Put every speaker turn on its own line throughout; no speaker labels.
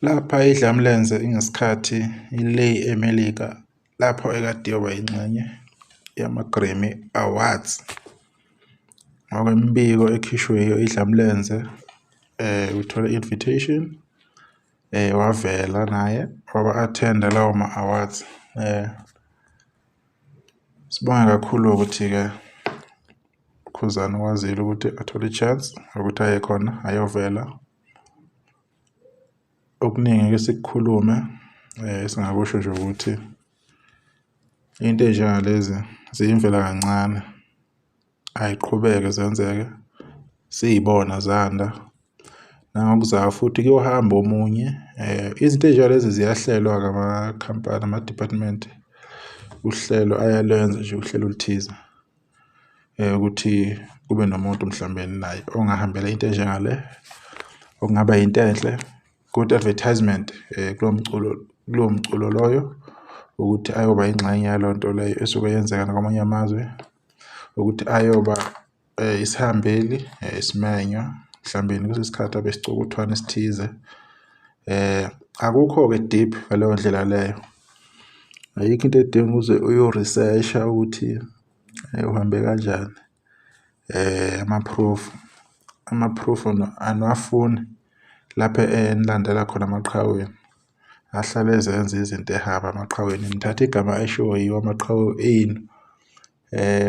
Lapha iDlamlenze ingesikhathi ile eMelika lapho ekade iyoba yingxenye yama-Grammy Awards. Ngokwemibiko ekhishwe yiyo iDlamlenze, uthole i-invitation, wavela naye waba-attend-a lawo ma-awards. Sibonge kakhulu ukuthi-ke uKhuzani ukwazile ukuthi athole i-chance yokuthi aye khona ayovela. Okuningi ake sikukhulume, esingakusho nje ukuthi into ey'njengalezi ziyimvela kancane, ay'qhubeke zenzeke siy'bona zanda. Nangokuzayo futhi kuyohamba omunye. Izinto ey'njengalezi ziyahlelwa-ke amakhampani ama-department uhlelo ayalwenza nje uhlelo oluthize ukuthi kube nomuntu mhlawumbe naye ongahambela into enjengale okungaba yinto enhle, good advertisement kulowo mculo kulowo mculo loyo ukuthi ayoba ingxenye yaleyo nto leyo esuke yenzeka nakwamanye amazwe ukuthi ayoba isihambeli, isimenywa mhlawumbe kuleso sikhathi abe isicukuthwane esithize. Akukho-ke deep ngaleyo ndlela leyo, ayikho into edinga uze uyo-research-a ukuthi uhambe kanjani, ama-proof, ama-proof aniwafuni lapho enilandela khona amaqhawe enu. Ahlale ezenza izinto ehaba amaqhawe enu, nithatha igama eshiwo yiwo amaqhawe enu.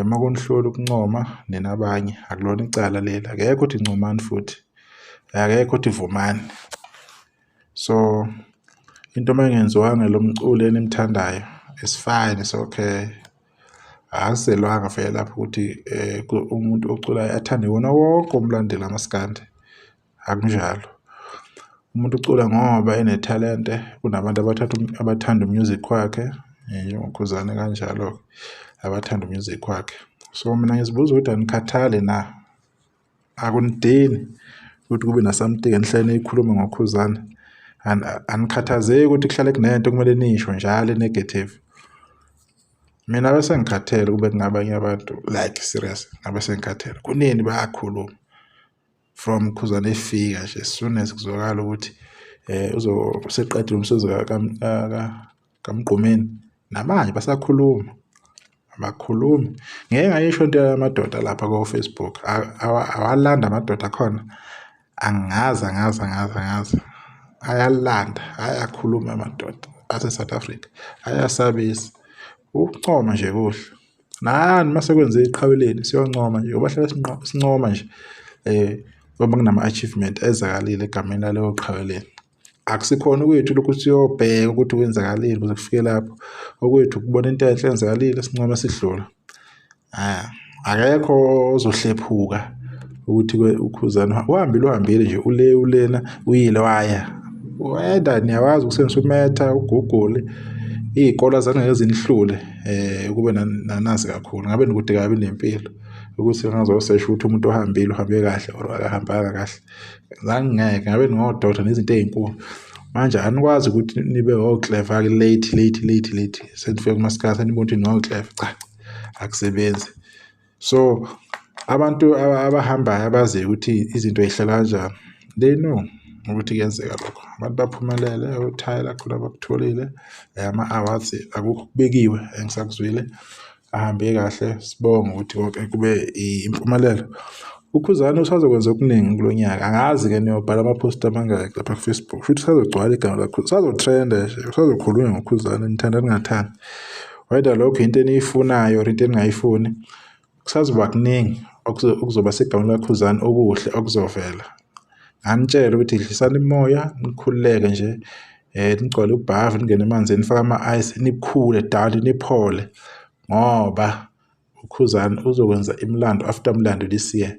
Uma kunihlula ukuncoma nina abanye akulona icala leli, akekho othi ncomani futhi, akekho othi vumani. So into uma ingenziwanga lo mculo enimthandayo it's fine, it's okay. Akuzelwanga vele lapho ukuthi umuntu oculayo athande iwona wonke umlandeli kamaskandi, akunjalo. Umuntu ucula ngoba enethalente, kunabantu abathatha abathanda u-music wakhe njengoKhuzani kanjalo-ke abathanda u-music wakhe. So mina ngizibuza ukuthi anikhathali na? Akunidini ukuthi kube na-something enihlale niyikhuluma ngoKhuzani? Anikhathazeki ukuthi kuhlale kunento okumele niyisho njalo e-negative? Mina bese ngikhathele kube kungabanye abantu like serious ngabe sengikhathele. Kunini bayakhuluma from Khuzani efika nje as soon as kuzwakala ukuthi useqedile umsebenzi kaMgqumeni namanje basakhuluma abakhulumi. Ngeke ngayisho into yamadoda lapha ko-Facebook awalanda amadoda akhona angazi angazi angazi angazi ayalanda ayakhuluma amadoda ase-South Africa ayasabisa ukuncoma nje kuhle. Nani mase kwenziwe iqhawe lenu siyoncoma nje ngoba hlale sincoma nje ngoba kunama-achievement enzakalile egameni laleyo qhawe lenu. Akusikhona okwethu lokhu siyobheka ukuthi kwenzakaleni ukuze kufike lapho, okwethu ukubona into enhle eyenzakalile sincome sidlule. Akekho ozohlephuka ukuthi uKhuzani uhambile uhambile nje ule ulena uyile waya. Wenda niyakwazi ukusebenzisa uMeta, uGoogle, iy'kole azange zinihlule ukube nanazi kakhulu ngabe nikude kabi nempilo ukuthi ngazosesha ukuthi umuntu ohambile uhambe kahle or akahambanga kahle. Zangingeke ngabe ningodokotela nezinto ey'nkulu. Manje anikwazi ukuthi nibe o-clever-ke late late late late senifike kumaskandi senibona ukuthi ningo-clever, cha akusebenzi. So abantu abahambayo abaziyo ukuthi izinto y'hlela kanjani they know ukuthi kuyenzeka lokho. Abantu baphumelele oTyler khona abakutholile ama-awards akukho okubekiwe engisakuzwile ahambe kahle sibonge ukuthi konke kube impumelelo. UKhuzani usazokwenza okuningi kulo nyaka angazi-ke niyobhala ama-post amangaki lapha ku-Facebook futhi usazogcwala igama lakho usazotrenda nje usazokhulunywa ngoKhuzani nithanda ningathandi. Whether lokho into eniyifunayo or into eningayifuni kusazoba kuningi okuzoba segameni likaKhuzani okuhle okuzovela. Nganitshela ukuthi dlisani imimoya nikhululeke nje nigcwale ubhavu ningene emanzini nifake ama-ice nikhule down niphole ngoba uKhuzani uzokwenza imilando after mlando this year.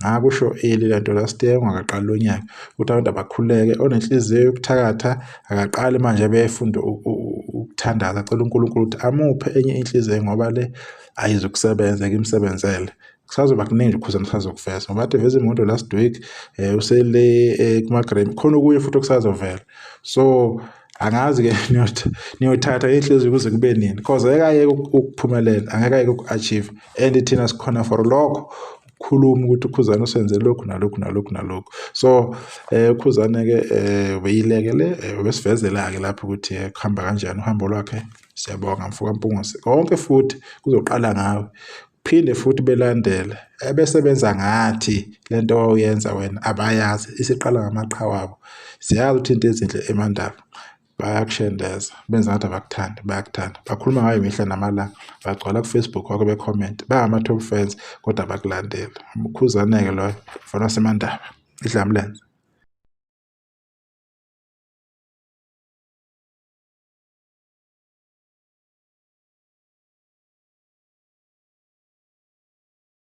Ngakusho early le nto last year ungakaqali lo nyaka ukuthi abantu abakhululeke onenhliziyo yokuthakatha akaqali manje befunda ukuthandaza acela uNkulunkulu ukuthi amuphe enye inhliziyo ngoba le ayizukusebenza imsebenzele. Kusazoba kuningi nje uKhuzani usazokuveza ngoba kade eveze imoto last week usele kuma-Grammy khona okunye futhi okusazovela. So angazi-ke niyothatha inhliziyo kuze kube nini cause angeke ayeke ukuphumelela angeke ayeke uku-achieve and thina sikhona for lokho. Khuluma ukuthi uKhuzani usenze lokhu nalokhu nalokhu nalokhu. So uKhuzane-ke ubeyilekele ubesivezela-ke lapho ukuthi kuhamba kanjani uhambo lwakhe. Siyabonga mfoka Mpungose. Konke futhi kuzoqala ngawe. Phinde futhi belandele ebesebenza ngathi lento owawuyenza wena abayazi isiqala ngamaqhawe abo. Siyazi ukuthi into ezinhle eMandaba bayakushendeza benza ngathi abakuthandi bayakuthanda bakhuluma ngayo imihla namalanga bagcwala ku-Facebook wakho be-comment bangama-top fans kodwa abakulandeli. Mkhuzane-ke loyo mfana waseMandaba idlamlenze.